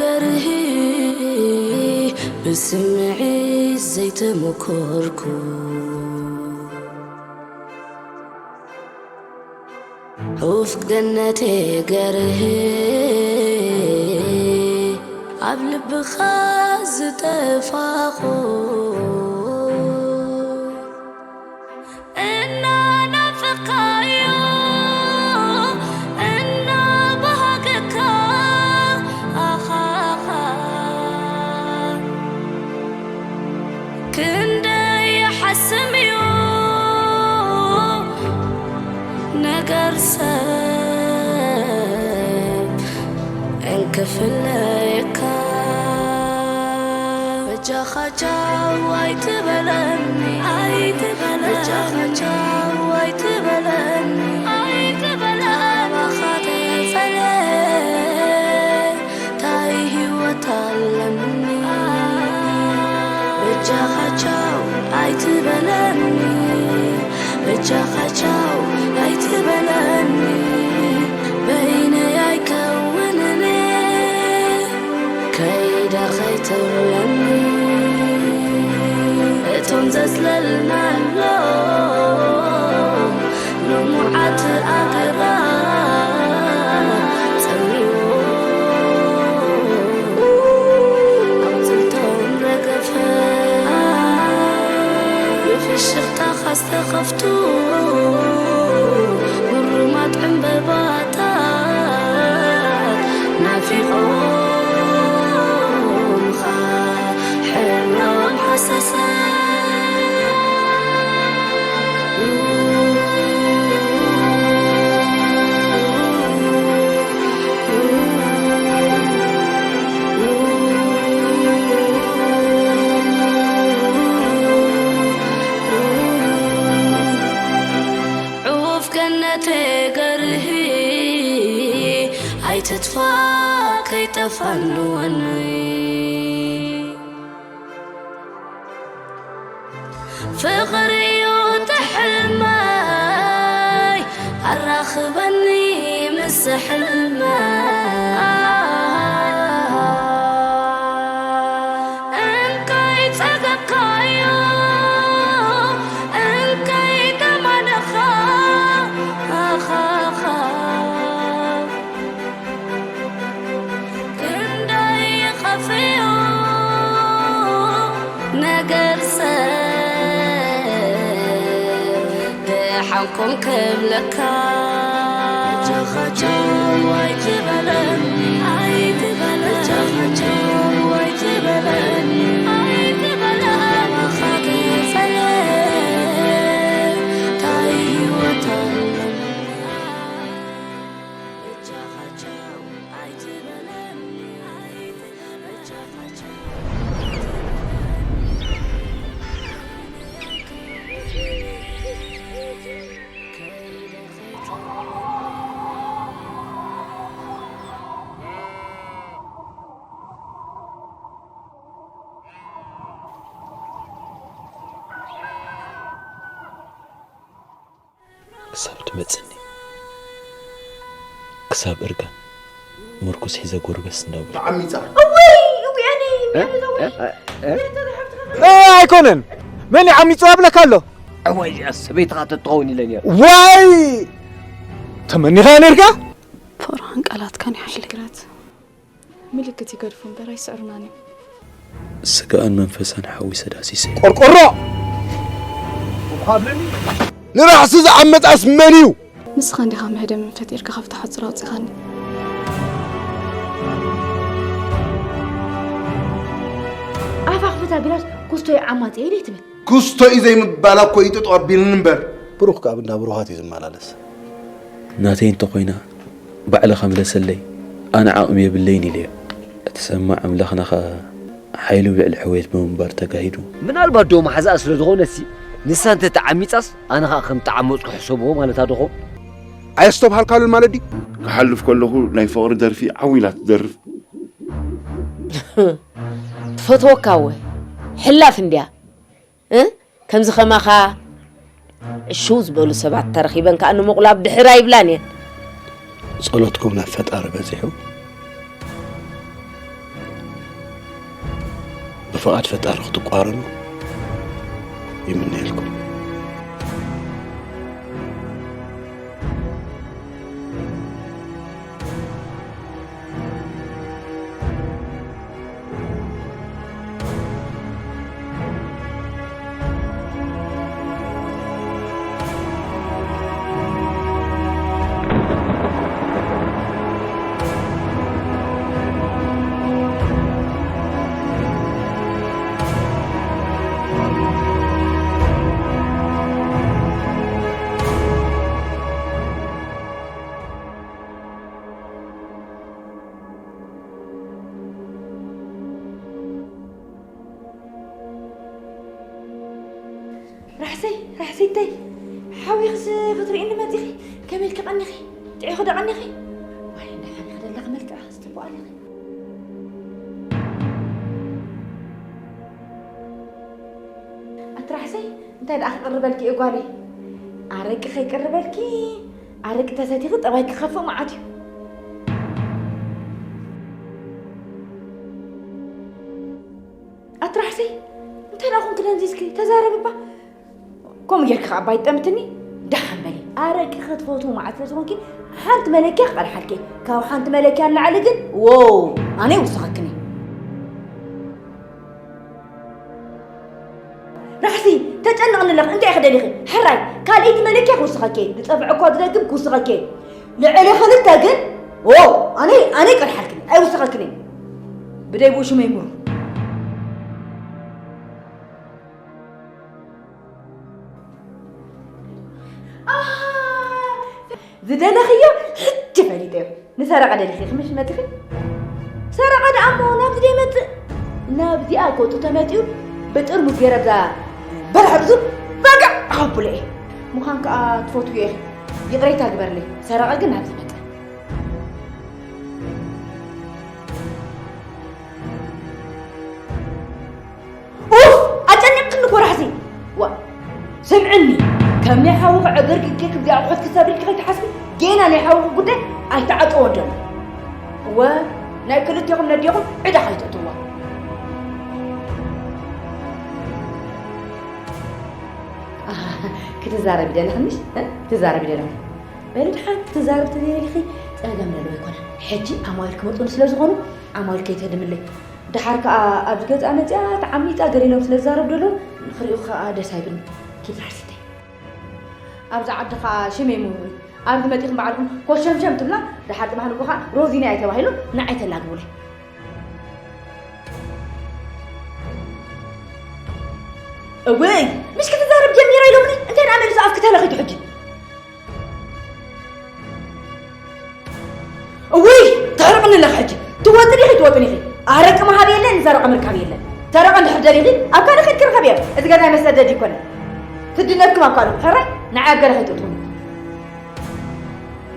ገርሂ ብስምዒት ዘይተመኮርኩ ዑፍ ገነቴ ገርሂ ኣብ ልብኻ ዝጠፋኹ እናናፈኻዮ እናባሃገካ ኣኻኻ ክንደይ ይሓስም እዩ ነገር ሰብ እንክፍለየካ በጃኻ ቻው ኣይትበለኒ ኣይትበለኒ በጃኻ ቻው ኣይትበለኒ ኣይትበለኒ ካባኻ ተፈልየ ታይ ህይወት ኣለኒ በጃኻ ቻው ኣይትበለኒ በጃኻ ቻው ኣይትበለኒ በይነይ ኣይከውንን ከይደ ከይትብለኒ እቶም ዘጽለልናሎም ልሙዓት ኣግራብ ጸሚሙ ኣቑጽልቶም ረገፈ ብፍሽኽታኻ ዝተኸፍቱ ግሩማት ዕምበባታት ናፊቖምኻ ሕብሮም ሃሰሰ ዑፍ ገነቴ ገርሂ ኣይትጥፋ ከይጠፋ ንወኒ ፍቕሪ እዩ ትሕልመይ ኣራኽበኒ ምስ ሕልመይ እንከይ ጸገብካዮ እንከይ ደማነኻ ኣኻኻ ክንደይ ይኸፍዮ ነገር ሰብ ደሓንኩም ክብለካ ጃኻቸው ኣይትበለኒ ኣይትበለኒ ጃኻቸው ኣይትበለኒ ኣይትበለኒ ታይ ህይወት ኣለኒ ክሳብ ትመጽኒ ክሳብ እርጋን ምርኩስ ሒዘ ጎርበስ እንዳበልኩ ተዓሚጻ። እውይ እውይ ኣነ ኣይኮነን መን ይዓሚጹ ኣብለካ ኣሎ። እዋይ እዚኣ ሰበይትኻ ተትኸውን ኢለ ነይረ። ዋይ ተመኒኻ ነርካ። ፍቕርኻን ቃላትካን ይሓይልግራት። ምልክት ይገድፉ እምበር ኣይስዕሩናን እዮም። ስጋኣን መንፈሳን ሓዊሰ ዳሲሰ። ቆርቆሮ! ንራሕሲ ዝዓመጻስ መን እዩ? ንስኻ እንዲኻ መህደምን ፈጢርካ ካብታ ሓጹር ኣውጺኻኒ። ኣፋ ክፈት ኣቢላስ ኩስቶይ ዓማጺ ኢለ ትብል። ክስቶይ ዘይምባላ እኮ እዩ ጥጦ ኣቢልኒ እምበር። ብሩኽ ከኣ ብንዳ ብሩኻት እዩ ዝመላለስ። ናተይ እንተኾይና ባዕልኻ ምለሰለይ ኣነ ዓቕሚ የብለይን ኢለዮ። እቲ ሰማዕ ኣምላኽና ኸኣ ሓይሉ ብልዕሊ ሕውየት ብምንባር ተጋሂዱ። ምናልባት ዶ መሓዛኣ ስለ ዝኾነትሲ ንሳ እንተ ተዓሚጻስ ኣነ ኸኣ ከም ተዓመጽኩ ሕሰብዎ ማለታ ዶ ኾን? ኣየስተብሃልካሉን ማለት ድዩ? ክሓልፍ ከለኹ ናይ ፍቕሪ ደርፊ ዓው ኢላ ትደርፍ። ትፈትወካ እወ ሕላፍ እንድያ። እ ከምዚ ከማኻ ዕሽው ዝበሉ ሰባት ተረኺበን ከኣ ንምቑላብ ድሕር ኣይብላን እየን። ጸሎትኩም ናብ ፈጣሪ በጺሑ ፍቓድ ፈጣሪ ክትቋረኑ ይምነየልኩም። ራሕሰይ፣ ራሕሰይተይ፣ ሓዊኽስ ክትርእይኒ መጺኺ? ከመይ ኢልኪ ቀኒኺ? ጥዒኺ ዶ ቀኒኺ? ዋይ፣ እንዳ ሓሚኺ ደለኺ መልክዕኽስ ጽቡቕ ኣለኺ። ኣቲ ራሕሰይ፣ እንታይ ደኣ ክቕርበልኪ እየ ጓለይ? ኣረቂ ከይቅርበልኪ፣ ኣረቂ ተሰቲኺ ጠባይ ክኸፍእ መዓት እዩ። ኣቲ ራሕሰይ፣ እንታይ ደኣ ኮንኪ ደንዚዝኪ? ተዛረቢ እባ። ከምኡ ጌርኪ ከኣ እባ ኣይትጠምትኒ። ደሓን በሊ። ኣረቂ ክትፈትዊ መዓት ስለ ዝኾንኪ፣ ሓንቲ መለኪያ ክቐድሓልኪ እየ። ካብ ሓንቲ መለኪያ ንላዕሊ ግን፣ ዎው፣ ኣነ ይውስኸክን እየ። ራሕሲ፣ ተጨንቕኒ ኣለኺ። እንታይ ኢኺ ደሊኺ? ሕራይ፣ ካልኣይቲ መለኪያ ክውስኸኪ እየ። ዝጸፍዐ እኳ ዝደግም ክውስኸኪ እየ። ልዕሊ ክልተ ግን፣ ዎው፣ ኣነ፣ ኣነ ይቀድሓልክን፣ ኣይውስኸክን እየ። ብደይ ብኡ ሽመይ ምሩ። ኣሃ! ዝደለኽዮ ሕጂ ፈሊጠዮ። ንሰረቐ ደሊኺ ክምሽ መጺኺ? ሰረቐ ደኣ እሞ ናብዚ ደይመጽእ። ናብዚኣ ገጹ ተመጺኡ ብጥርሙዝ ገይረ ብዛ በርሐ ብዙ በቃ ኣኸብሎ እየ። ምዃን ከኣ ትፈትውዮ ኢኺ። ይቕሬታ ግበርለይ። ሰረቐ ግን ናብዚ መጸ። ኡፍ! ኣጨኒቕክኒ እኮ ራሕሲ። ዋ፣ ስምዕኒ፣ ከም ናይ ሓውኺ ዕግርግር ጌርኪ ብዚ ኣቑሑት ክሰብሪ ኢልኪ ከይትሓስቢ፣ ጌና ናይ ሓውኺ ጉዳይ ኣይተዓጸወን ዘሎ። እወ፣ ናይ ክልቴኹም ነዴኹም ዕዳ ከይተእትውዋ። ኣሃ፣ ክትዛረቢ ደለኽንሽ? እ? ክትዛረቢ ደለኽኒ? በሊ፣ ድሓን ክትዛረቢ ተዘይደሊኺ ጸገም ዘለዎ ኣይኮነን። ሕጂ ዓማዊል ክመጹኒ ስለ ዝኾኑ፣ ዓማዊል ከይትህድምለይ። ደሓር ከኣ ኣብዚ ገዝኣ መጺኣ ተዓሚጻ ገለ ኢሎም ስለ ዝዛረቡ ዘለዉ፣ ንኽሪኡ ከኣ ደስ ኣይብልኒ። ኪድ ራሕሲተይ። ኣብዚ ዓዲ ከኣ ሽመይ ምሁር እዩ። ኣብዚ መጺኹም ባዕልኹም ኮሸምሸም ትብላ፣ ደሓር ጽባሕ ንግሆ ከኣ ሮዚና እየ ተባሂሉ ንዓይ ተላግቡለይ። እውይ፣ ምሽ ክትዛረብ ጀሚረ ኢሎምኒ፣ እንታይ ደኣ መሊሱ ኣፍኪ ተለኺቱ ሕጂ? እውይ፣ ተሕርቕኒ ኣለኺ ሕጂ። ትወጢ ዲኺ ትወጥኒ ኢኺ። ኣረቂ ምሃብ የለን፣ ንሰረቐ ምርካብ የለን። ሰረቐ እንድሕር ደሊኺ፣ ኣብ ካልእ ከድኪ ርኸብዮ። እዚ ገዛ መሰደዲ ኣይኮነን። ትድነትኩም ኣብ ካልእ። ሕራይ፣ ንዓይ ኣብ ገለ ከይትእትውኒ።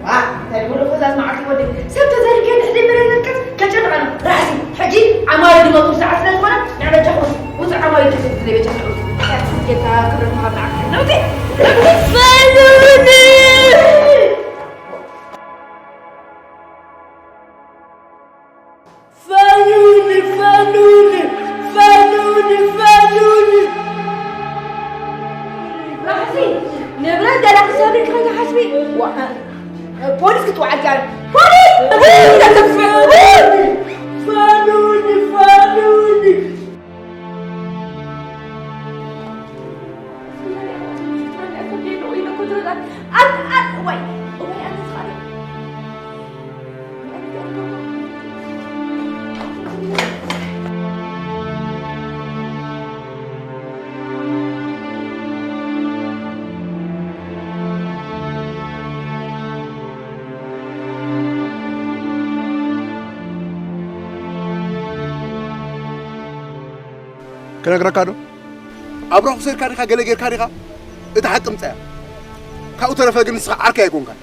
ዋ፣ እንታይ ድብሉ ፈዛዝ መዓልቲ ወዲ። ሰብ ተዘሪገ ድሕሪ ምርርቀት ከጨንቐና። ራእሲ፣ ሕጂ ዓማዊል ዝመጡ ሰዓት ስለ ዝኾነ፣ ንዕበጃኹም ውጹዕ ዓማዊል ተሰብ ዘይበጃ ንዕውት። ጌታ ክብረት ምሃብ ንዓካ። ነውቲ! ነውቲ! ፈሉኒ! ፈሉኒ፣ ፈሉኒ፣ ፈሉኒ፣ ፈሉኒ። ራሕሲ፣ ንብረት ገለ ክሰብሪ ከይትሓስቢ። ዋ፣ ፖሊስ ክትወዓል እያ። ፖሊስ! ፈሉኒ፣ ፈሉኒ። ክነግረካ ዶ? ኣብራኹ ሰይርካ ዲኻ? ገለ ጌርካ ዲኻ? እቲ ሓቂ ምጻያ። ካብኡ ተረፈ ግን ንስኻ ዓርከይ ኣይኮንካን።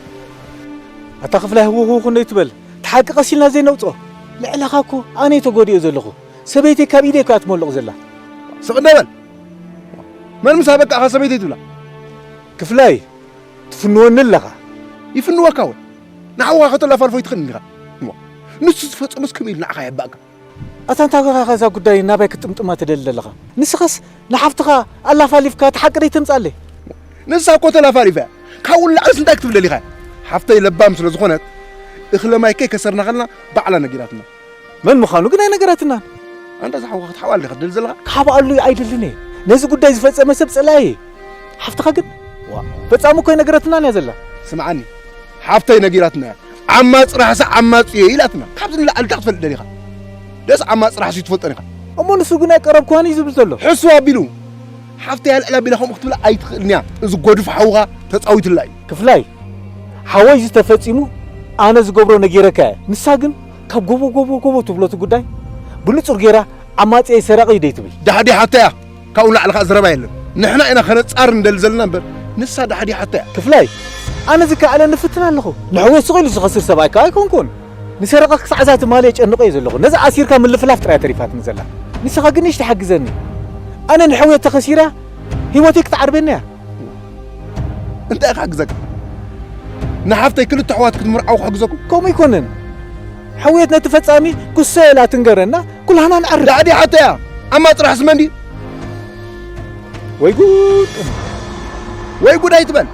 ኣታ ክፍላይ ህውኽ ህውኽ እንዶ ይትበል። እቲ ሓቂ ቀስ ኢልና ዘይነውጽኦ። ልዕለኻ እኮ ኣነ እየ ተጎዲኦ ዘለኹ። ሰበይተይ ካብ ኢደይ እኮ እያ ትመልቕ ዘላ። ስቕ እንዶ በል። መን ምስ ኣበቃ እኻ ሰበይተይ ትብላ? ክፍላይ፣ ትፍንወኒ ኣለኻ። ይፍንወካ እውን። ንሓውኻ ከተላፋልፎ ይትኽእል እንዲኻ። እሞ፣ ንሱ ዝፈጸሞስ ከመይ ኢሉ ንዓኻ የባእካ? ኣታ እንታይ ጌርካ እዛ ጉዳይ ናባይ ክትጥምጥማ ትደሊ ዘለኻ? ንስኻስ ንሓፍትኻ ኣላፋሊፍካ እቲ ሓቂ ደይተምጻለይ? ንሳ እኮ ተላፋሊፋ እያ። ካብኡ ንላዕልስ እንታይ ክትብል ደሊኻ? ሓፍተይ ለባም ስለ ዝኾነት እኽለ ማይ ከይከሰርና ከለና ባዕላ ነጊራትና። መን ምዃኑ ግን ኣይነገረትናን። ኣንታ እዛ ሓውኻ ክትሓብኣሉ ዲኻ ትደሊ ዘለኻ? ክሓብኣሉ ኣይደልን እየ። ነዚ ጉዳይ ዝፈጸመ ሰብ ጸላኢ እየ። ሓፍትኻ ግን ዋ፣ ፈጻሚ እኮ ኣይነገረትናን እያ ዘላ። ስምዓኒ፣ ሓፍተይ ነጊራትና እያ። ዓማጺ ራሕሲ ዓማጺ እየ ኢላትና። ካብዚ ንላዕሊ እንታይ ክትፈልጥ ደሊኻ? ደስ ዓማጺ ራሕሲ ትፈልጦን ኢኻ። እሞ ንሱ ግን ኣይቀረብኩዋን እዩ ዝብል ዘሎ። ሕሱ ኣቢሉ። ሓፍተይ ኣልዕል ኣቢላ ከምኡ ክትብል ኣይትኽእልን እያ። እዚ ጎዱፍ ሓውኻ ተጻዊትላ እዩ። ክፍላይ፣ ሓወይ እዚ ተፈጺሙ ኣነ ዝገብሮ ነጊረካ እየ። ንሳ ግን ካብ ጎቦ ጎቦ ጎቦ ትብሎ እቲ ጉዳይ ብንጹር ጌራ ዓማጺ እየ ሰራቒ እዩ ደይትብል። ዳሕዲ ሓታ እያ። ካብኡ ንላዕሊ ከኣ ዘረባ የለን። ንሕና ኢና ከነጻሪ ንደሊ ዘለና እምበር፣ ንሳ ዳሕዲ ሓታ እያ። ክፍላይ፣ ኣነ ዝከኣለኒ እፍትን ኣለኹ። ንሕወይ ስቕ ኢሉ ዝኸስር ሰብኣይ ከኣ ኣይኮንኩን። ንሰረቐ ክሳዕ እዛ ትማሊ የጨንቖ እየ ዘለኹ። ነዚ ኣሲርካ ምልፍላፍ ጥራይ ተሪፋትኒ ዘላ። ንስኻ ግን ንእሽተይ ሓግዘኒ። ኣነ ንሕውየት ተኸሲራ ህይወተይ ክትዓርበኒ እያ። እንታይ ክሕግዘካ? ንሓፍተይ ክልተ ኣሕዋት ክትምርዓው ክሕግዘኩም? ከምኡ ኣይኮነን። ሕውየት ነቲ ፈጻሚ ኩሰ ኢላ ትንገረና፣ ኩላህና ንዓርብ። ዳዕዲ ሓታ እያ። ኣማጽ ራሕሲ መን ድዩ? ወይ ጉድ! ወይ ጉድ ኣይትበል።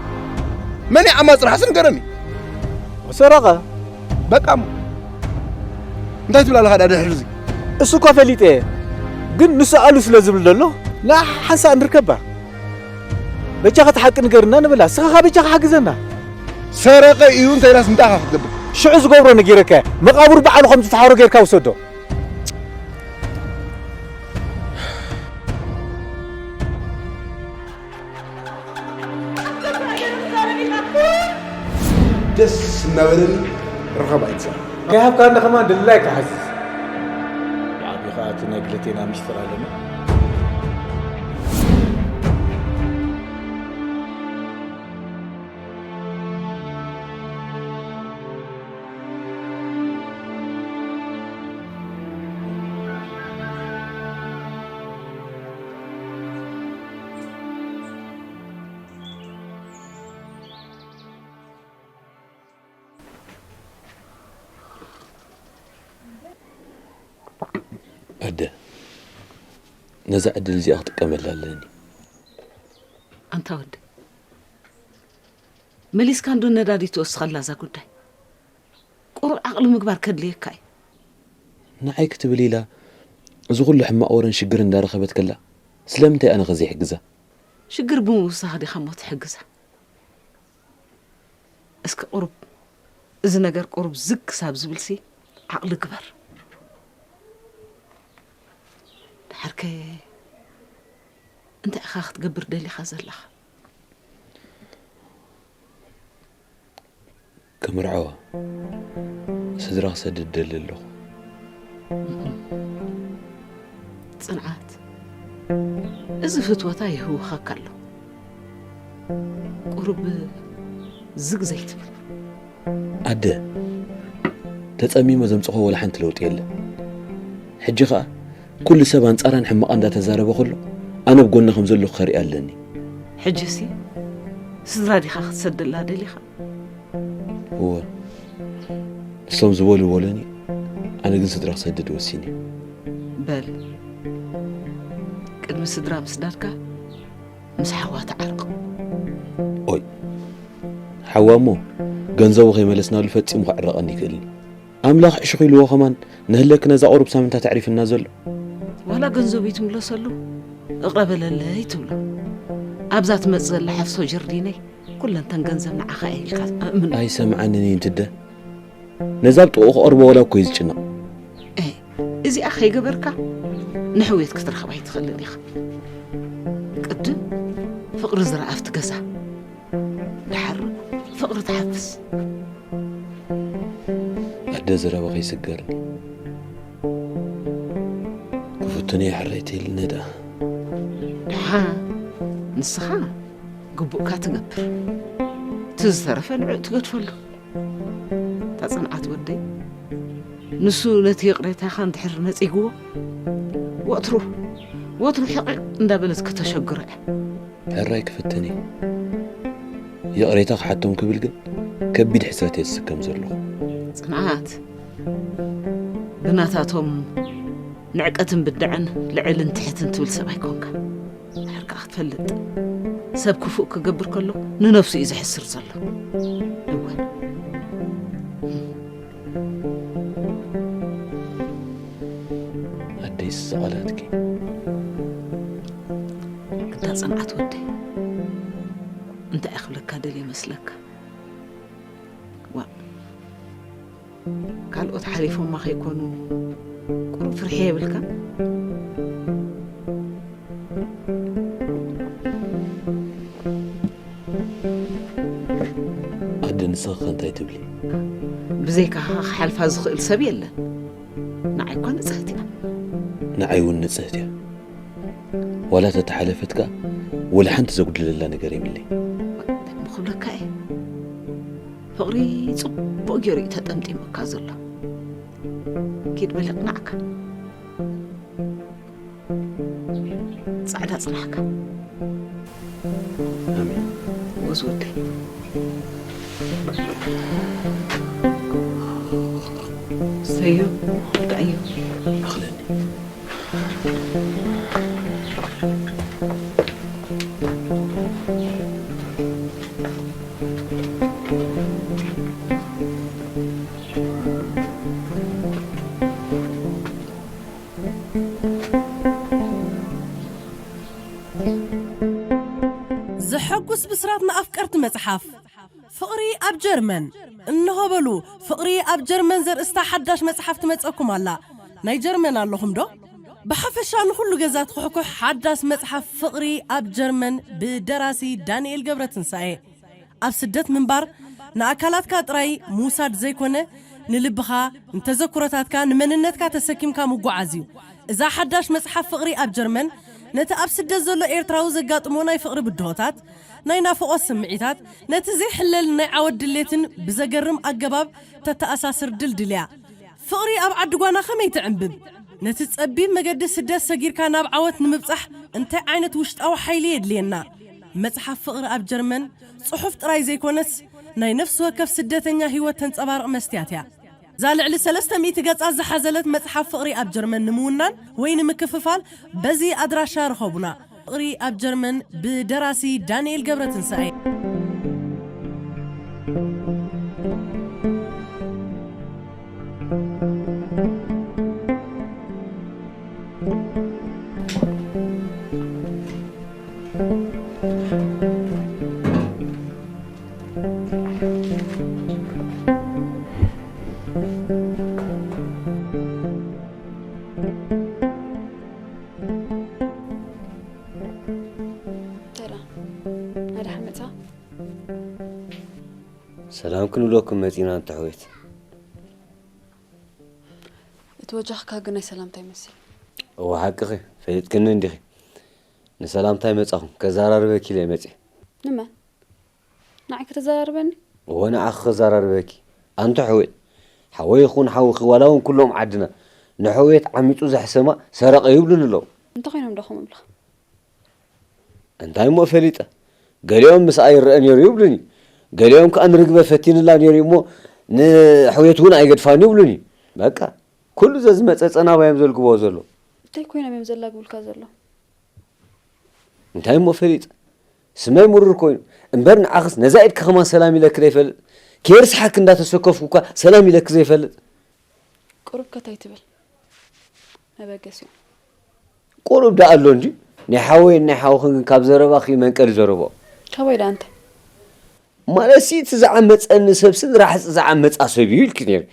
መን እዩ ኣማጽ ራሕሲ ንገረኒ። ሰረቐ። በቃ እሞ። እንታይ ትብል ኣለኻ ደኣ ድሕሪ እዚ? እሱ እኳ ፈሊጠ እየ። ግን ንሱ ኣሉ ስለ ዝብል ዘሎ፣ ንዓ ሓንሳእ ንርከባ። በጃኻ እቲ ሓቂ ንገርና ንብላ። እስኻ ኸኣ በጃኻ ሓግዘና። ሰረቐ እዩ እንተ ኢላስ እንታይ ኢኻ ክትገብር? ሽዑ ዝገብሮ ነጊረካ እየ። መቓብሩ ባዕሉ ከም ዝተሓሮ ጌርካ ውሰዶ። ደስ እናበለኒ ርኸባ ይትዛረብ። ከይሃብካ እንደ ከማን ድላይ ክሓስስ። ንዓቢ ኸኣ እቲ ናይ ክልቴና ሚስጥር ኣለና። ኣደ፣ ነዛ ዕድል እዚኣ ክጥቀመላ ኣለኒ። ኣንታ ወዲ፣ መሊስካ እንዶ ነዳዲ ትወስኸላ እዛ ጉዳይ። ቁሩብ ዓቕሊ ምግባር ከድልየካ እዩ። ንዓይ ክትብል ኢላ እዚ ኩሉ ሕማቕ ወረን ሽግር እንዳረኸበት ከላ፣ ስለምንታይ ኣነ ከ ዘይሕግዛ? ሽግር ብምውሳኽ ዲኻ እሞ ትሕግዛ? እስኪ ቁሩብ፣ እዚ ነገር ቁሩብ ዝግ ክሳብ ዝብልሲ ዓቕሊ ግበር። ደሓርከ እንታይ ኢኻ ክትገብር ደሊኻ ዘለኻ? ክምርዓዋ፣ ስድራ ክሰድድ ደሊ ኣለኹ። ጽንዓት፣ እዚ ፍትወታ ይህውኸካ ኣሎ። ቁሩብ ዝግ ዘይትብል? ኣደ፣ ተጸሚመ ዘምጽኾ ወላ ሓንቲ ለውጢ የለን። ሕጂ ኸኣ ኩሉ ሰብ ኣንጻራን ሕማቓ እንዳተዛረበ ከሎ፣ ኣነ ኣብ ጎና ከም ዘለኹ ከርኢ ኣለኒ። ሕጂሲ ስድራ ዲኻ ክትሰደላ ደሊኻ? እወ፣ ንሶም ዝበሉ በሉኒ፣ ኣነ ግን ስድራ ክሰድድ ወሲነ። በል፣ ቅድሚ ስድራ ምስዳድካ ምስ ሓዋ ተዓረቕ። ኦይ፣ ሓዋ እሞ ገንዘቡ ከይመለስናሉ ፈጺሙ ክዕረቐኒ ይክእልኒ። ኣምላኽ ዕሹኽ ኢልዎ ከማን ንህለክ ነዛ ቁሩብ ሳምንታት ኣዕሪፍና ዘሎ። ዋላ ገንዘቡ ይትምለሰሉ፣ እቕረ በለለይ ትብሎ። ኣብዛ ትመጽእ ዘላ ሓፍሶ ጀርዲነይ፣ ኩለንተን ገንዘብ ንዓኻ እየ ኢልካ ኣእምኖ። ኣይሰምዓንን እዩ እንትደ። ነዛ ኣብ ጥቕኡ ክቐርቦ ዋላ እኮ እዩ ዝጭነቕ። ኤ፣ እዚኣ ከይገበርካ ንሕውየት ክትረኽባ ኣይትኽእልን ኢኻ። ቅድም ፍቕሪ ዝረኣ ኣብቲ ገዛ፣ ደሓር ፍቕሪ ትሓፍስ። ኣደ ዘረባ ከይስገርኒ። ክፍትኑ እየ ሕራይ ተይልኒ ደኣ። ደሓ ንስኻ ግቡእካ ትገብር። እቲ ዝተረፈ ንዕኡ ትገድፈሉ። እታ ጽንዓት ወደይ፣ ንሱ ነቲ ይቕሬታኻ እንድሕር ነጺግዎ፣ ወትሩ፣ ወትሩ ሕቕቕ እንዳበለት ክተሸግሮ እያ። ሕራይ ክፍትን እየ። ይቕሬታ ክሓቶም ክብል ግን ከቢድ ሕስረት እየ ዝስከም ዘለኹ። ጽንዓት፣ ብናታቶም ንዕቀትን ብድዐን ልዕልን ትሕትን ትብል ሰብ ኣይኮንካ። ድሕር ከኣ ክትፈልጥ፣ ሰብ ክፉእ ክገብር ከሎ ንነፍሱ እዩ ዝሕስር ዘሎ። እወ። ኣደይ ስቓላትኪ። ግዳ ጽንዓት ወደይ፣ እንታይ እየ ክብለካ ደልየ መስለካ? ዋ፣ ካልኦት ሓሊፎማ ከይኮኑ ቁሩብ ፍርሒ የብልካ? ኣደ ንስኺ ከ እንታይ ትብሊ? ብዘይካኻ ክሓልፋ ዝኽእል ሰብ የለን። ንዓይ እኳ ንጽህቲ እያ። ንዓይ እውን ንጽህቲ እያ። ዋላ ተተሓለፈት ከኣ ወላ ሓንቲ ዘጉድለላ ነገር የብለይ። እሞ ክብለካ እየ፣ ፍቕሪ ጽቡቕ ገይሩ እዩ ተጠምጢሙካ ዘሎ። ኪድ በል ይቕናዕካ። ጻዕዳ ጽናሕካ። ኣሜን። ወዝ ወደይ። ሰዮ፣ ወዳእዮ። ኣኽለኒ። ዘሐጉስ ብስራት ንኣፍቀርቲ መጽሓፍ ፍቕሪ ኣብ ጀርመን። እንሆ በሉ፣ ፍቕሪ ኣብ ጀርመን ዘርእስታ ሓዳሽ መጽሓፍ ትመጸኩም ኣላ። ናይ ጀርመን ኣለኹም ዶ? ብሓፈሻ ንኹሉ ገዛ ትኹሕኩሕ ሓዳስ መጽሓፍ ፍቕሪ ኣብ ጀርመን ብደራሲ ዳንኤል ገብረትንሳኤ። ኣብ ስደት ምንባር ንኣካላትካ ጥራይ ምውሳድ ዘይኮነ፣ ንልብኻ፣ ንተዘክሮታትካ፣ ንመንነትካ ተሰኪምካ ምጉዓዝ እዩ። እዛ ሓዳሽ መጽሓፍ ፍቕሪ ኣብ ጀርመን ነቲ ኣብ ስደት ዘሎ ኤርትራዊ ዘጋጥሞ ናይ ፍቕሪ ብድሆታት፣ ናይ ናፍቖት ስምዒታት፣ ነቲ ዘይሕለል ናይ ዓወት ድሌትን ብዘገርም ኣገባብ ተተኣሳስር ድልድል እያ። ፍቕሪ ኣብ ዓዲ ጓና ከመይ ትዕንብብ? ነቲ ጸቢብ መገዲ ስደት ሰጊርካ ናብ ዓወት ንምብጻሕ እንታይ ዓይነት ውሽጣዊ ሓይሊ የድልየና? መጽሓፍ ፍቕሪ ኣብ ጀርመን ጽሑፍ ጥራይ ዘይኮነስ ናይ ነፍሲ ወከፍ ስደተኛ ህይወት ተንጸባርቕ መስትያት እያ። እዛ ልዕሊ ሰለስተ ሚእቲ ገጻት ዝሓዘለት መጽሓፍ ፍቕሪ ኣብ ጀርመን ንምውናን ወይ ንምክፍፋል በዚ ኣድራሻ ርኸቡና። ፍቕሪ ኣብ ጀርመን ብደራሲ ዳንኤል ገብረትንሳኤ። ሰላም፣ ናይ ደሓን መጻ። ሰላም ክንብለኩም መጺና ኣንታ ኣሕዌት። እቲ ወጃኽካ ግን ናይ ሰላምታ ይመስል። እወ ሓቅኺ፣ ፈሊጥክኒ እንዲኺ። ንሰላምታ ኣይመጻኹን፣ ከዘራርበኪ ኢለ መጺኤ። ንመን? ንዓይ ከተዘራርበኒ? እወ ንዓኺ ከዘራርበኪ። ኣንታ ኣሕዌት፣ ሓወይ ይኹን ሓውኺ ዋላ እውን ኩሎም ዓድና ንሕውየት ዓሚጹ ዘሕሰማ ሰረቐ ይብሉኒ ኣለዉ። እንታይ ኮይኖም ዶ ከምኡ ይብሉኻ? እንታይ እሞ ፈሊጠ? ገሊኦም ምስኣ ይረአ ነይሩ ይብሉኒ። ገሊኦም ከኣ ንርግበ ፈቲንላ ነይሩ እሞ ንሕውየት እውን ኣይገድፋን ይብሉኒ። በቃ ኩሉ ዘዝመጸ ጸናባ እዮም ዘልግብዎ ዘለዉ። እንታይ ኮይኖም እዮም ዘላግቡልካ ዘለዉ? እንታይ እሞ ፈሊጠ? ስመይ ምሩር ኮይኑ እምበር ንዓኽስ ነዛ ኢድካ ከማን ሰላም ኢለኪ ዘይፈልጥ፣ ከየርስሓኪ እንዳተሰከፍኩ እኳ ሰላም ኢለኪ ዘይፈልጥ። ቁሩብ ከ እንታይ ትብል? መበገሲኦም። ቁሩብ ደኣ ኣሎ እንድዩ። ናይ ሓወይን ናይ ሓውኽን ግን ካብ ዘረባኺ መንቀሊ ዘረብኦም። ካባይ ደኣ እንታይ? ማለትሲ እቲ ዝዓመጸኒ ሰብሲ ንራሕጺ ዝዓመጻ ሰብ እዩ ኢልኪ ነይርኪ።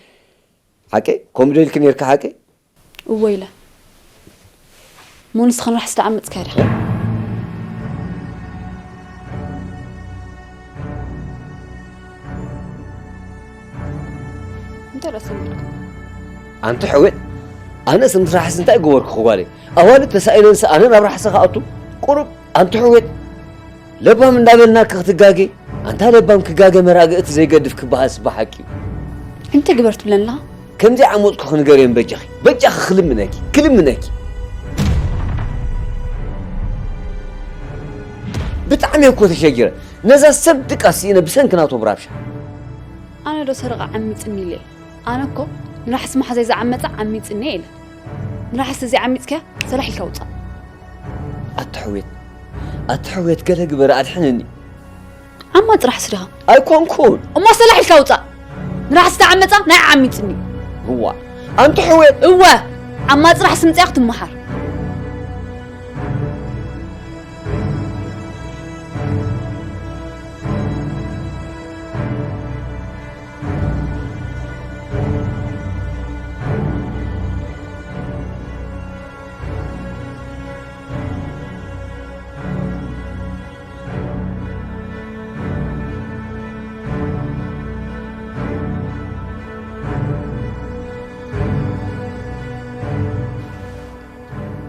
ሓቀይ? ከምኡ ዶ ኢልኪ ነይርኪ ሓቀይ? እወ ኢለ። እሞ ንስኻ ንራሕሲ ደኣ ዓመጽካያ ዲኻ? እንታይ ደኣ ሰሚዕካ? ኣንቲ ሕውየት፣ ኣነስ ምስ ራሕሲ እንታይ ገበርኩ ጓለይ? ኣዋልድ ተሳኢነንስ ኣነ ናብ ራሕሲ ክኣቱ? ቁሩብ ኣንቲ ሕውየት፣ ለባም እንዳበልናኪ ክትጋገ፣ ኣንታ ለባም ክጋገ መራግእቲ ዘይገድፍ ክበሃልስ ብሓቂ እዩ። እንታይ ግበር ትብለኒ ኣለኻ? ከምዘይዓመጽኩ ክንገርየን በጃኺ፣ በጃኺ ክልምነኪ፣ ክልምነኪ። ብጣዕሚ እኮ ተሸጊረ። ነዛ ሰብ ድቃስ ስኢነ ብሰንኪ ናቶም ራብሻ። ኣነ ዶ ሰረቐ ዓሚጽኒ ኢለ? ኣነ እኮ ንራሕሲ መሓዛይ ዝዓመጸ ዓሚጽኒ ኢለ። ንራሕሲ ዘይዓሚፅከ ሰላሕ ኢልካ ውፃእ። ኣቲ ሕውየት፣ ኣቲ ሕውየት፣ ገለ ግበር፣ ኣድሕነኒ። ዓማ ጥራሕ ስድኻ። ኣይኮንኩን። እሞ ሰላሕ ኢልካ ውፃእ። ንራሕሲ ተዓመፃ ናይ ዓሚፅኒ። እዋ ኣንቲ ሕውየት። እወ፣ ዓማ ጥራሕ ስምፅያ ክትመሓር።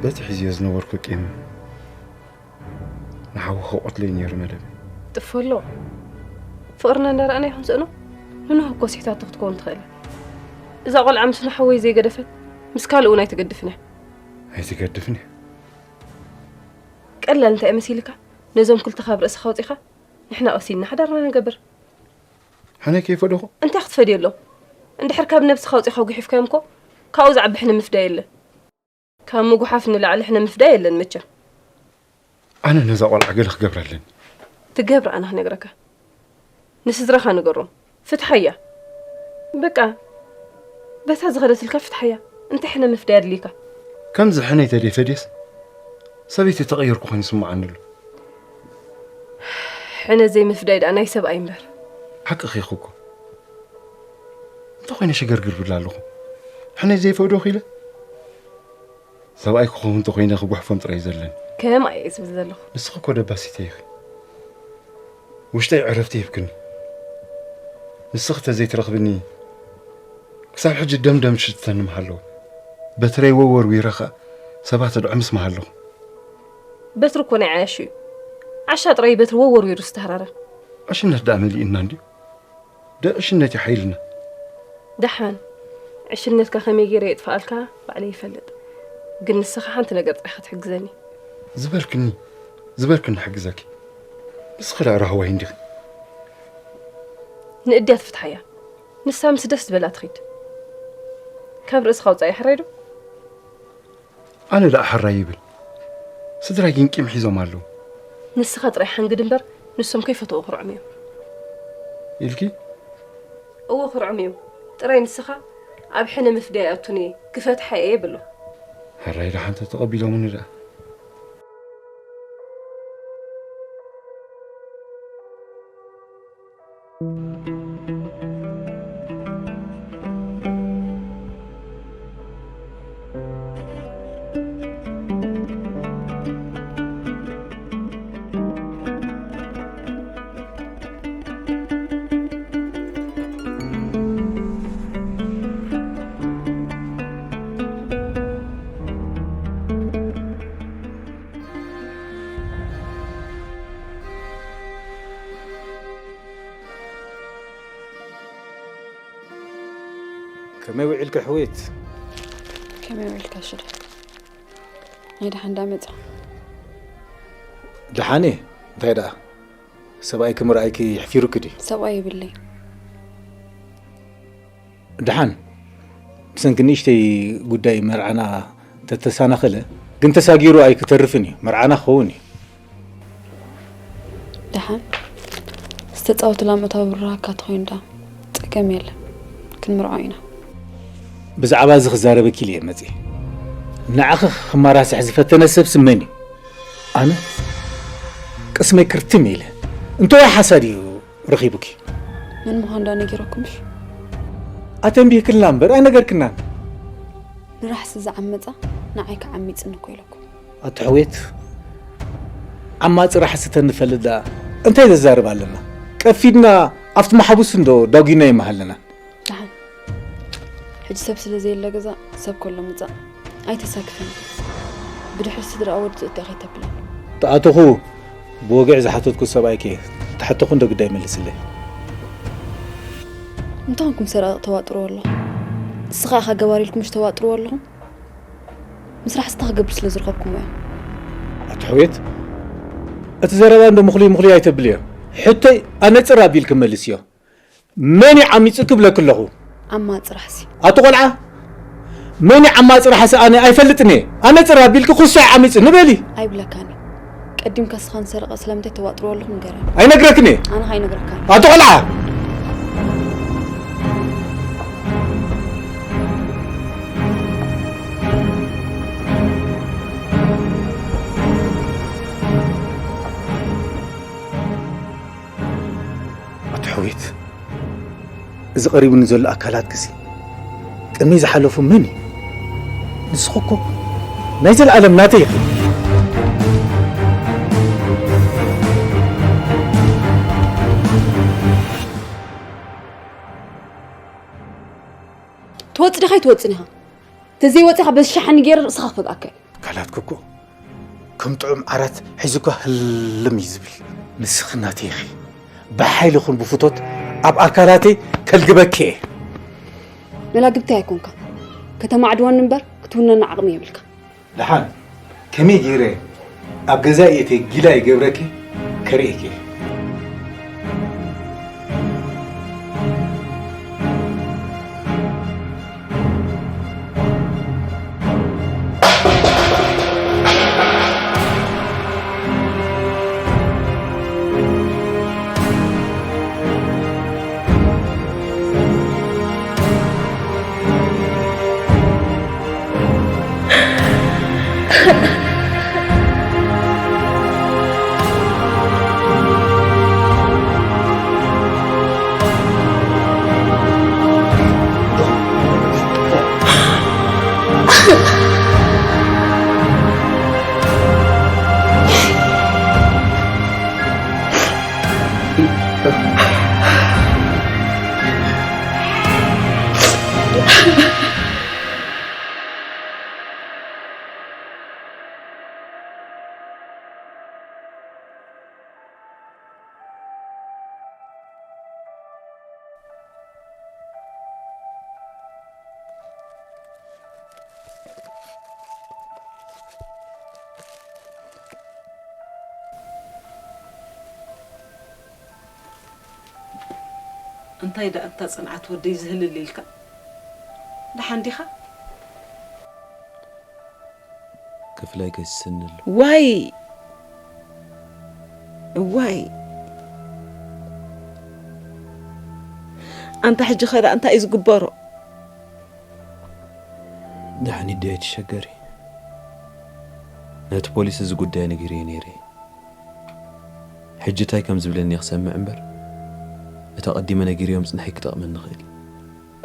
በቲ ሒዝዮ ዝነበርኩ ቂም ንሓወ ክቐትሎ እዩ ነይሩ መደብ። ጥፎ ኣሎ። ፍቕርና እንዳረኣና ይኹን ስእኖ ንኖህ እኮ ስሒታቶ ክትከውን ትኽእል እያ። እዛ ቆልዓ ምስ ንሓወይ ዘይገደፈት ምስ ካልእ እውን ኣይትገድፍን እያ። ኣይትገድፍን እያ። ቀላል እንታይ መሲልካ? ነዞም ክልተ ካብ ርእስኻ ኣውፂኻ ንሕና ወሲንና ሓዳርና ንገብር። ሓነ ከይፈደኹ እንታይ ክትፈድዮ ኣሎ? እንድሕር ካብ ነብስኻ ኣውፂኻ ጉሒፍካዮም እኮ ካብኡ ዝዓቢ ሕነ ምፍዳይ የለን። ካብ ምጉሓፍ ንላዕሊ ሕነ ምፍዳይ የለን መቸም። ኣነ ነዛ ቆልዓ ገለ ክገብራ ኣለኒ። ትገብር ኣነ ክነግረካ። ንስድራኻ ንገሮም። ፍትሓያ። በቃ በታ ዝኸደትልካ ፍትሓያ። እንታይ ሕነ ምፍዳይ ኣድልዩካ? ከምዚ ሕነይ ተደይ ፈድየስ ሰበይቲ ተቐየርኩ ኮይኑ ይስምዓኒ ኣሎ። ሕነ ዘይምፍዳይ ደኣ ናይ ሰብኣይ እምበር። ሓቅኺ ኢኺ እኮ። እንተኾይነ ሽገርግር ብላ ኣለኹ። ሕነ ዘይፈዶ ኺለ ሰብኣይ ክኸውን እንተኾይነ ክጉሕፎም ጥራይ እዩ ዘለኒ። ከም ኣየ ዝብል ዘለኹ። ንስኺ እኮ ደባሲተይ ኢኺ። ውሽጠይ ዕረፍቲ ሂብክኒ። ንስኺ ተዘይትረኽብኒ ክሳብ ሕጂ ደም ደም ትሽትተኒ ምሃለወ። በትረይ ወወርዊረ ኸኣ ሰባት ኣድዕምስ ምሃለኹ። በትሪ እኮ ናይ ዓያሹ እዩ። ዓሻ ጥራይ በትሪ ወወርዊሩ ዝተሃራረ። ዕሽነት ደኣ መሊእና እንድዩ። ደዕሽነት እዩ ሓይልና። ደሓን ዕሽነትካ ከመይ ገይረ የጥፍኣልካ ባዕለይ ይፈልጥ። ግን ንስኻ ሓንቲ ነገር ጥራይ ክትሕግዘኒ። ዝበልክኒ ዝበልክኒ ሕግዘኪ። ንስኺ ደኣ ራህዋይ እንዲኺ። ንእድያ ትፍትሓያ። ንሳ ምስ ደስ ዝበላ ትኺድ። ካብ ርእስኻ ኣውጻእያ ሕራይ ዶ? ኣነ ደኣ ሕራይ ይብል። ስድራይ ግን ቂም ሒዞም ኣለዉ። ንስኻ ጥራይ ሓንግድ እምበር ንሶም ከይፈተዉ ክርዖም እዮም። ኢልኪ? እወ ክርዖም እዮም። ጥራይ ንስኻ ኣብ ሕነ ምፍዳይ ኣይኣቱን እየ፣ ክፈትሓ እየ በሎ። ሕራይ ደሓን ተተቐቢሎምኒ ደኣ። ከመይ ውዒልኪ ሕውየት? ከመይ ውዒልካ ሽደ? ናይ ደሓን ዳ መጻ? ደሓን እየ። እንታይ ደኣ? ሰብኣይኪ ምርኣይኪ የሕፊሩኪ ድዩ? ሰብኣይ የብለይ። ደሓን ብሰንኪ ንእሽተይ ጉዳይ መርዓና ተተሳናኸለ ግን ተሳጊሩ ኣይክተርፍን እዩ። መርዓና ክኸውን እዩ። ደሓን ዝተፃወትላ ምእታው ብራካ ተኾይኑ ዳ ፀገም የለን፣ ክንምርዖ ኢና። ብዛዕባ እዚ ክዛረበኪ ኢለ እየ መፅየ። ንዓኺ ክማራስሕ ዝፈተነ ሰብሲ መን እዩ? ኣነ ቅስመይ ክርትም ኢለ እንተዋይ ሓሳድ እዩ ረኺቡኪ። መን ምዃን ዳ ነጊረኩምሽ? ኣተንቢህክልና እምበር ኣይነገርክናን። ንራሕሲ ዝዓመፃ ንዓይ ክዓሚፅኒ እኮ ኢለኩም። ኣቲ ሕውየት ዓማፂ ራሕሲ ተንፈልጥ ደኣ እንታይ ዘዛርብ ኣለና? ቀፊድና ኣብቲ ማሕቡስ እንዶ ዳጒና ይመሃለና። ደሓን ሕጂ ሰብ ስለ ዘየለ ገዛ ሰብ ከሎ ምጻእ ኣይተሳክፈኒ። ብድሕሪ ስድራኣ ወዲ ትእቶ ከይተብለኒ። ተኣተኹ ብወግዒ ዝሓተትኩ ሰብኣይከ ተሓተኹ እንዶ ግዳይ መልስለይ። እንታይ ኮንኩም ሰራቒ ተዋጥርዎ ኣለኹም? ንስኻ ኢኻ ገባር ኢልኩም ምሽ ተዋጥርዎ ኣለኹም? ምስ ራሕስታ ክገብር ስለ ዝረኸብኩሞ እዮም። ኣቲ ሕውየት እቲ ዘረባ እንዶ ምኽሉይ ምኽሉይ ኣይተብልዮ። ሕቶይ ኣነጽር ኣቢልኪ መልስዮ። መን እዩ ዓሚጹ ክብለኪ ኣለኹ። ኣማ ጽራሕሲ። ኣቲ ቆልዓ መን እዩ ዓማጺ ረሓሲ? ኣነ ኣይፈልጥን እየ። ኣነ ጽር ኣቢልኪ ኩሱ እዩ ዓሚጹ ንበሊ። ኣይብለካን እዩ። ቀዲምካ ስኻ ንሰረቐ ስለምንታይ ተዋጥርዎ ኣለኹ ንገረኒ። ኣይነግረክን እየ። ኣነ ኣይነግረካን። ኣቶ ቆልዓ። ኣቶ ሕውየት፣ እዚ ቀሪቡኒ ዘሎ ኣካላትኪሲ ቅድመይ ዝሓለፉ መን እዩ? ንስኺ እኮ ናይ ዘለኣለም ናተይ ኢኺ። ትወጽእ ዲኻ ኣይትወጽእን ኢኻ? ተዘይወጺኻ በዚ ሸሓኒ ገይረ ርእስኻ ክፈግኣካ እየ። ኣካላትኪ እኮ ከም ጥዑም ዓራት ሒዙ እኮ ህልም እዩ ዝብል። ንስኺ ናተይ ኢኺ። ብሓይሊ ይኹን ብፍቶት ኣብ ኣካላተይ ከልግበኪ እየ። መላግብተይ ኣይኮንካ። ከተማዕድወኒ እምበር ክትውነኒ ዓቕሚ የብልካ። ደሓን ከመይ ገይረ ኣብ ገዛኢ እተይ ጊላ ይገብረኪ ከርእየኪ እየ። እንታይ ደኣ እታ ጽንዓት ወደይ ዝህልል ኢልካ? ደሓን ዲኻ? ክፍላይ ከይስስንሉ። ዋይ እዋይ ኣንታ ሕጂ ኸዳ እንታይ እዩ ዝግበሮ? ደሓን ዶ ኣይትሸገሪ። ነቲ ፖሊስ እዚ ጉዳይ ነጊረዮ ነይረ። ሕጂ እንታይ ከም ዝብለኒ ክሰምዕ እምበር እታ ቀዲመ ነጊረዮም ጽንሐይ ክጠቕመኒ ይኽእል።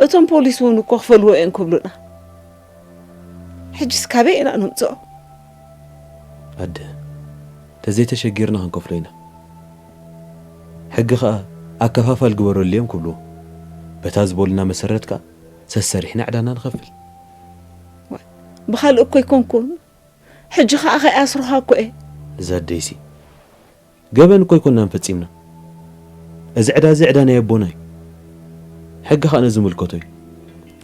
እቶም ፖሊስ እውን እኮ ክፈልዎ እዮም ክብሉና። ሕጅስ ካበይ ኢና ነምጽኦ? ኣደ ተዘይተሸጊርና ክንከፍሎ ኢና። ሕጊ ኸኣ ኣከፋፋል ግበረሉ እዮም ክብልዎ። በታ ዝበሉና መሰረት ከኣ ሰሰሪሕና ዕዳና ንኸፍል። ብኻልእ እኮ ኣይኮንኩን። ሕጂ ኸኣ ከይኣስሩኻ እኮ እየ። እዛ ኣደይሲ ገበን እኮ ኣይኮናን ፈጺምና። እዚ ዕዳ እዚ ዕዳ ናይ ኣቦና እዩ። ሕጊ ኸኣ ነዚ ዝምልከቶ እዩ።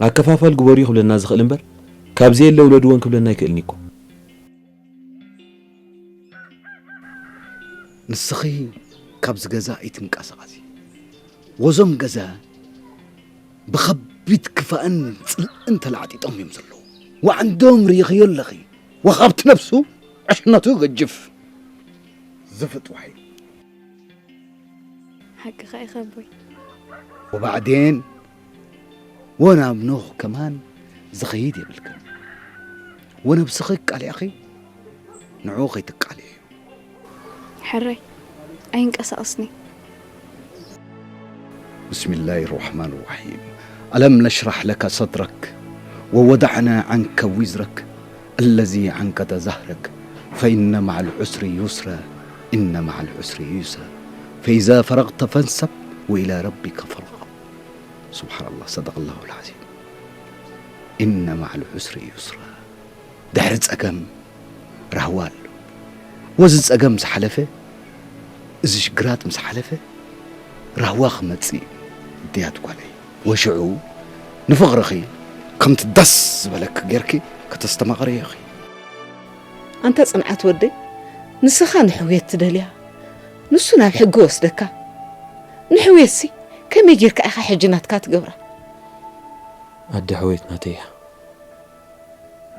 ኣከፋፋል ግበርዮ ክብለና ዝኽእል እምበር ካብዚ የለ ውለድወን ክብለና ኣይክእልን እዩ እኮ። ንስኺ ካብዚ ገዛ ኣይትንቀሳቐሲ። ወዞም ገዛ ብኸቢድ ክፋእን ጽልእን ተላዕጢጦም እዮም ዘለዉ። ወዓንዶም ርኢኽዮ ኣለኺ። ወኻብቲ ነብሱ ዕሽነቱ ይገጅፍ። ዝፍጥ ዋሒድ። ሓቅኻ ኢኻ ኣቦይ። ወባዕዴን ወናብ ኖህ ከማን ዝኸይድ የብልክን። ወነብስኺ ቃሊዕኺ ንዕኡ ከይትቃልዕዮ። ሕራይ ኣይንቀሳቐስኒ። بسم الله الرحمن الرحيم. ألم نشرح لك صدرك ووضعنا عنك وزرك الذي أنقض ظهرك فإن مع العسر يسرا إن مع العسر يسرا فإذا فرغت فانصب وإلى ربك فارغب. سبحان الله، صدق الله العظيم. إن مع العسر يسرا. ድሕሪ ጸገም ራህዋ ኣሎ። ወዚ ጸገም ምስ ሓለፈ፣ እዚ ሽግራት ምስ ሓለፈ ራህዋ ክመጽእ እዩ። እድያት ጓለይ። ወሽዑ ንፍቕርኺ ከምቲ ደስ ዝበለኪ ጌርኪ ከተስተማቕርዮ ኢኺ። ኣንታ ጽንዓት ወደይ፣ ንስኻ ንሕውየት ትደልያ፣ ንሱ ናብ ሕጊ ወስደካ። ንሕውየትሲ ከመይ ጌርካ ኢኻ ሕጂ ናትካ ትገብራ? ኣደ ሕውየት ናተይ እያ።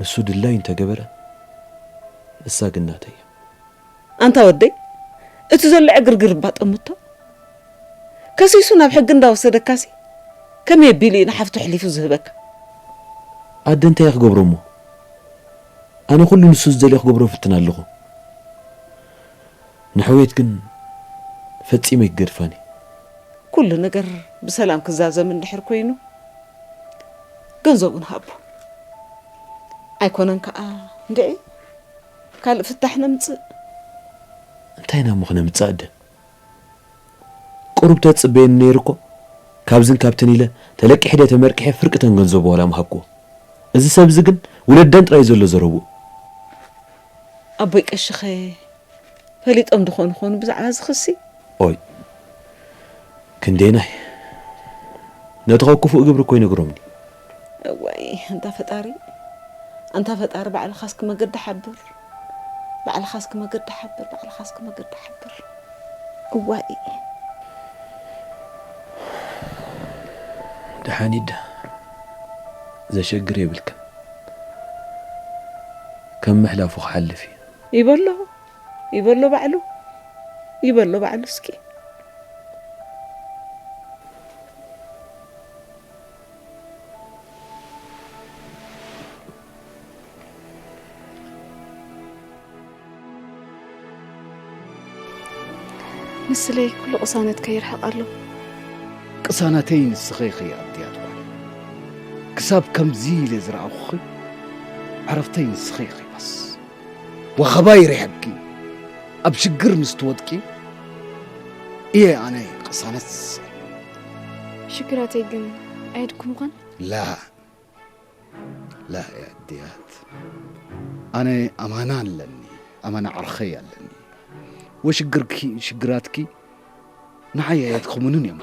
እሱ ድላይ እንተገበረ፣ እሳ ግን ናተይ እያ። ኣንታ ወደይ፣ እቲ ዘሎ ዕግርግር እባ ጠምቶ። ከሲሱ ናብ ሕጊ እንዳወሰደካሲ፣ ከመይ ኣቢሉ እዩ ንሓፍቱ ኣሕሊፉ ዝህበካ? ኣደ እንታይ እየ ክገብሮ እሞ? ኣነ ኩሉ ንሱ ዝደልዮ ክገብሮ ፍትን ኣለኹ። ንሕውየት ግን ፈጺመ ይገድፋኒ። ኩሉ ነገር ብሰላም ክዛዘም እንድሕር ኮይኑ፣ ገንዘቡ ንሃቦ። ኣይኮነን ከኣ፣ እንድዒ፣ ካልእ ፍታሕ ነምጽእ። እንታይ ኢና እሞ ክነምጽእ ኣደ? ቁሩብ ተጽበየኒ ነይሩ እኮ። ካብዝን ካብትን ኢለ ተለቂሐ ድየ ተመርቂሐ ፍርቂ ተን ገንዘቡ ዋላ ምሃብክዎ። እዚ ሰብ እዚ ግን ውለደን ጥራይ ዘሎ ዘረብኡ። ኣቦይ ቀሽኸ ፈሊጦም ድኾኑ ኾኑ ብዛዕባ እዚ ክሲ? ኦይ፣ ክንደየናይ ነቲ ኸብ ክፉእ ግብሪ እኮ ይነግሮምኒ። እዋይ፣ ኣንታ ፈጣሪ፣ ኣንታ ፈጣሪ፣ ባዕልኻ እስኪ መገዲ ሓብር፣ ባዕልኻ እስኪ መገዲ ሓብር፣ ባዕልኻ እስኪ መገዲ ሓብር። እዋይ። ደሓን ኢዳ፣ ዘሸግር የብልክን። ከም ምሕላፉ ክሓልፍ እዩ። ይበሎ፣ ይበሎ ባዕሉ፣ ይበሎ ባዕሉ እስኪ። ንስለይ ኩሉ ቅሳነትካ ይርሕቕ ኣሎ። ቅሳነተይ ንስኺ ኢኺ ኣድያት ጓል። ክሳብ ከምዚ ኢለ ዝረኣኹኺ፣ ዕረፍተይ ንስኺ ኢኺ በስ። ወኸባ ይርሕቅኪ። ኣብ ሽግር ምስ ትወድቂ እየ ኣነ ቅሳነት ዝስእ። ሽግራተይ ግን ኣየድክሙኻን? ላ፣ ላ፣ ኣድያት። ኣነ ኣማና ኣለኒ፣ ኣማና ዓርኸይ ኣለኒ። ወሽግርኪ፣ ሽግራትኪ ንዓይ ኣየድክሙንን እዮም።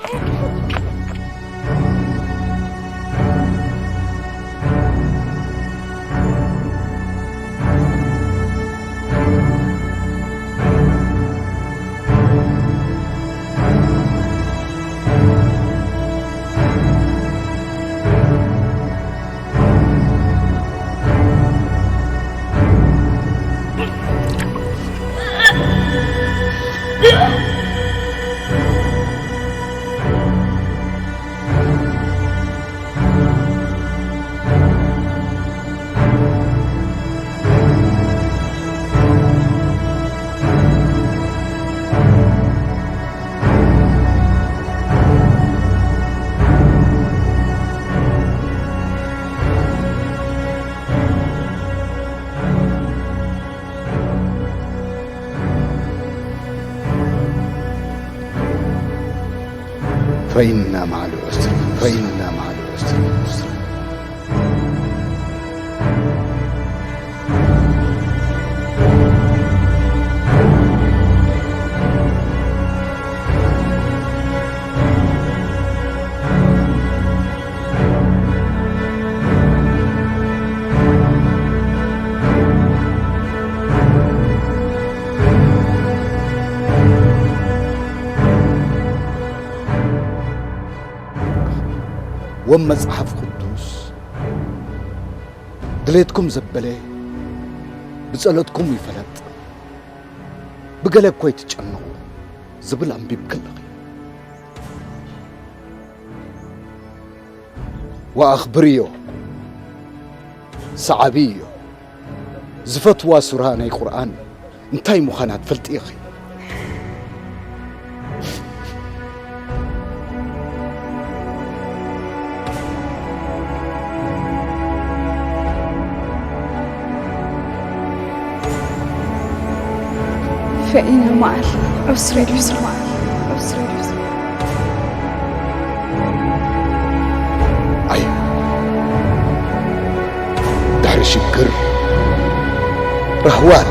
فإن مع العسر، فإن مع العسر يسرا. ወም መጽሓፍ ቅዱስ ድሌትኩም ዘበለ ብጸሎትኩም ይፈለጥ፣ ብገለ እኮ ኣይትጨነቑ ዝብል ኣንቢብኪ ኣለኺ። ወኣኽብርዮ፣ ሰዓብዮ፣ ዝፈትዋ ሱራ ናይ ቁርኣን እንታይ ምዃና ትፈልጢ ኢኺ። فإن مع العسر يسرا. عسر يسرا. ኣይ፣ ድሕሪ ሽግር ራህዋን